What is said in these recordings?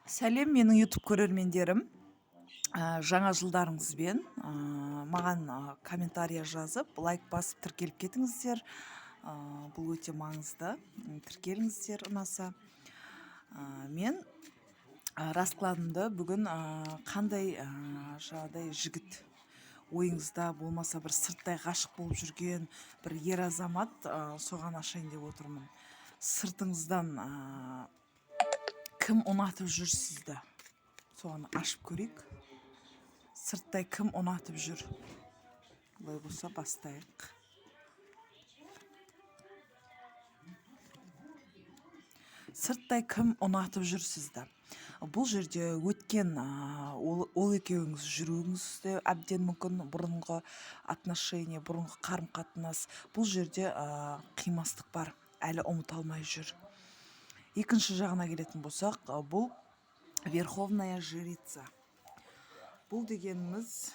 Сәлем, менің YouTube көрермендерім. Жаңа жылдарыңызбен. Маған комментария жазып, лайк басып, тіркеліп кетіңіздер. Бұл өте маңызды. Тіркеліңіздер ұнаса. Мен раскладымды бүгін қандай жаңағыдай жігіт ойыңызда болмаса, бір сырттай ғашық болып жүрген бір ер азамат, соған ашайын деп отырмын. Сыртыңыздан кім ұнатып жүр сізді, соны ашып көрейік. Сырттай кім ұнатып жүр? Олай болса, бастайық. Сырттай кім ұнатып жүр сізді? Бұл жерде өткен ол екеуіңіз жүруіңіз де әбден мүмкін, бұрынғы отношение, бұрынғы қарым қатынас. Бұл жерде қимастық бар, әлі ұмыта алмай жүр. Екінші жағына келетін болсақ, бұл верховная жрица. Бұл дегеніміз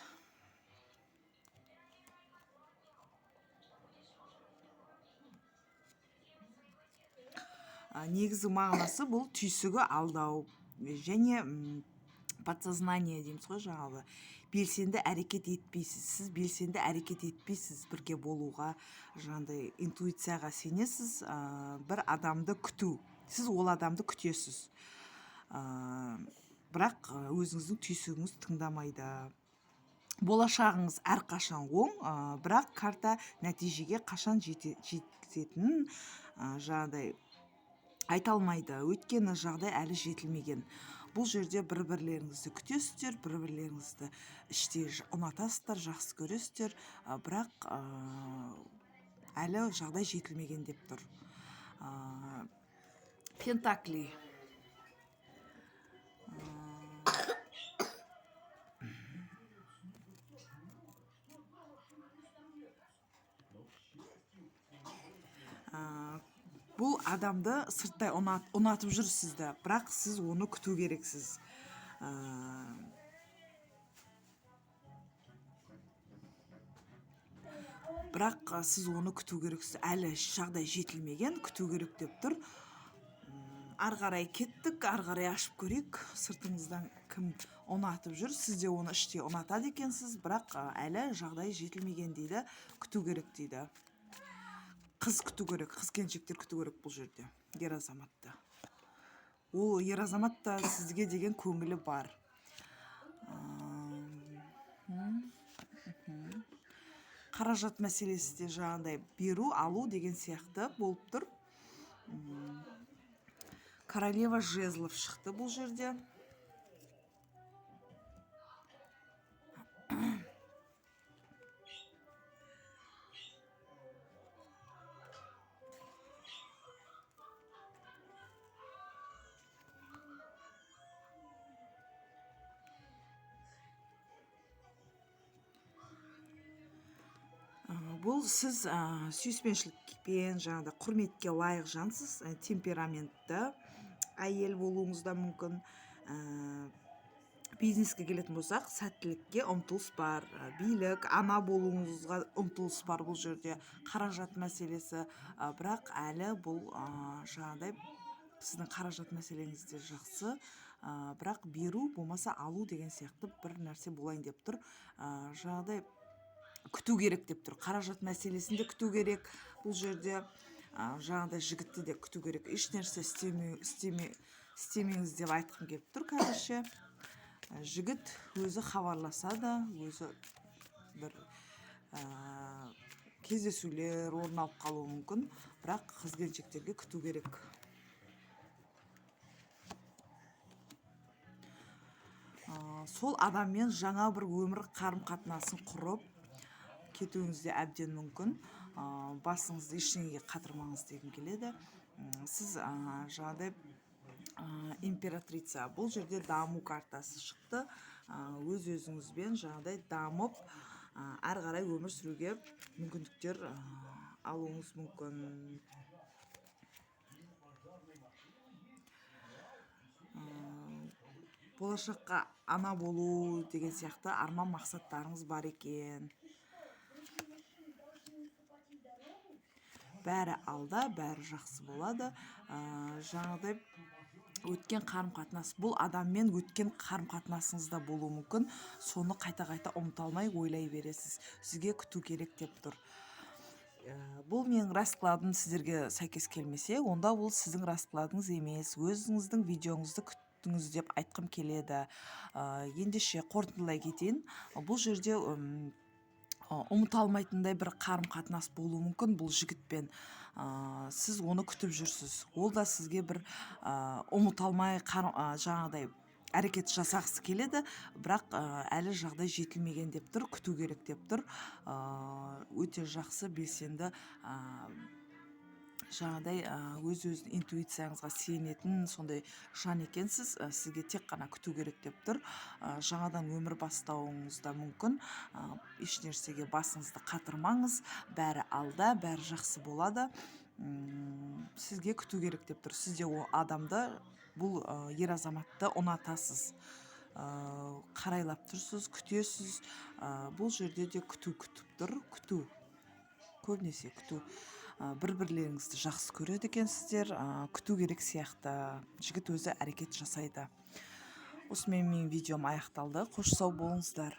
негізгі мағынасы бұл түйсігі алдау және подсознание дейміз ғой, жаңағы белсенді әрекет етпейсіз. Сіз белсенді әрекет етпейсіз бірге болуға, жаңағыдай интуицияға сенесіз, бір адамды күту, сіз ол адамды күтесіз, бірақ өзіңіздің түйсігіңіз тыңдамайды. Болашағыңыз әрқашан оң, бірақ карта нәтижеге қашан жеткізетінін жаңағыдай айта алмайды, өйткені жағдай әлі жетілмеген. Бұл жерде бір бірлеріңізді күтесіздер, бір бірлеріңізді іштей ұнатасыздар, жақсы көресіздер, бірақ әлі жағдай жетілмеген деп тұр. Пентакли. Бұл адамды сырттай ұнатып жүр сізді, бірақ сіз оны күту керексіз. Бірақ сіз оны күту керексіз, әлі жағдай жетілмеген, күту керек деп тұр. Ары қарай кеттік, ары қарай ашып көрейік, сыртыңыздан кім ұнатып жүр. Сіз де оны іштей ұнатады екенсіз, бірақ әлі жағдай жетілмеген дейді, күту керек дейді. Қыз күту керек, қыз келіншектер күту керек бұл жерде ер азаматты. Ол ер азамат та сізге деген көңілі бар. Қаражат мәселесі де жаңағыдай беру, алу деген сияқты болып тұр. Королева жезлов шықты бұл жерде. Бұл сіз сүйіспеншілікпен, жаңағыдай құрметке лайық жансыз, темпераментті әйел болуыңыз да мүмкін. Бизнеске келетін болсақ, сәттілікке ұмтылыс бар, билік, ана болуыңызға ұмтылыс бар бұл жерде, қаражат мәселесі, бірақ әлі бұл, жаңағыдай сіздің қаражат мәселеңіз де жақсы, бірақ беру болмаса алу деген сияқты бір нәрсе болайын деп тұр. Жаңағыдай күту керек деп тұр. Қаражат мәселесін де күту керек бұл жерде, жаңағыдай жігітті де күту керек. Еш нәрсе істемеңіз деп айтқым келіп тұр қазірше. Жігіт өзі хабарласады, өзі бір кездесулер орын алып қалуы мүмкін, бірақ қыз келіншектерге күту керек. Сол адаммен жаңа бір өмір қарым-қатынасын құрып кетуіңіз де әбден мүмкін. Басыңызды ештеңеге қатырмаңыз дегім келеді. Сіз, жаңағыдай, императрица, бұл жерде даму картасы шықты. Өз өзіңізбен жаңағыдай дамып, әрі қарай өмір сүруге мүмкіндіктер алуыңыз мүмкін. Болашаққа ана болу деген сияқты арман мақсаттарыңыз бар екен. Бәрі алда, бәрі жақсы болады. Жаңағыдай Өткен қарым қатынас, бұл адаммен өткен қарым қатынасыңыз да болуы мүмкін. Соны қайта қайта ұмыта алмай ойлай бересіз. Сізге күту керек деп тұр. Бұл менің раскладым сіздерге сәйкес келмесе, онда ол сіздің раскладыңыз емес, өзіңіздің видеоңызды күтіңіз деп айтқым келеді. Ендеше қорытындылай кетейін. Бұл жерде ұмыта алмайтындай бір қарым қатынас болуы мүмкін бұл жігітпен. Сіз оны күтіп жүрсіз, ол да сізге бір ұмыта алмай жаңағыдай әрекет жасағысы келеді, бірақ әлі жағдай жетілмеген деп тұр, күту керек деп тұр. Өте жақсы, белсенді, жаңағыдай өз өз интуицияңызға сенетін сондай жан екенсіз. Сізге тек қана күту керек деп тұр. Жаңадан өмір бастауыңыз да мүмкін. Еш нәрсеге басыңызды қатырмаңыз, бәрі алда, бәрі жақсы болады. Сізге күту керек деп тұр. Сіз де ол адамды, бұл ер азаматты ұнатасыз, қарайлап тұрсыз, күтесіз. Бұл жерде де күту күтіп тұр, күту, көбінесе күту. Бір бірлеріңізді жақсы көреді екенсіздер. Күту керек сияқты, жігіт өзі әрекет жасайды. Осымен менің видеом аяқталды. Қош, сау болыңыздар.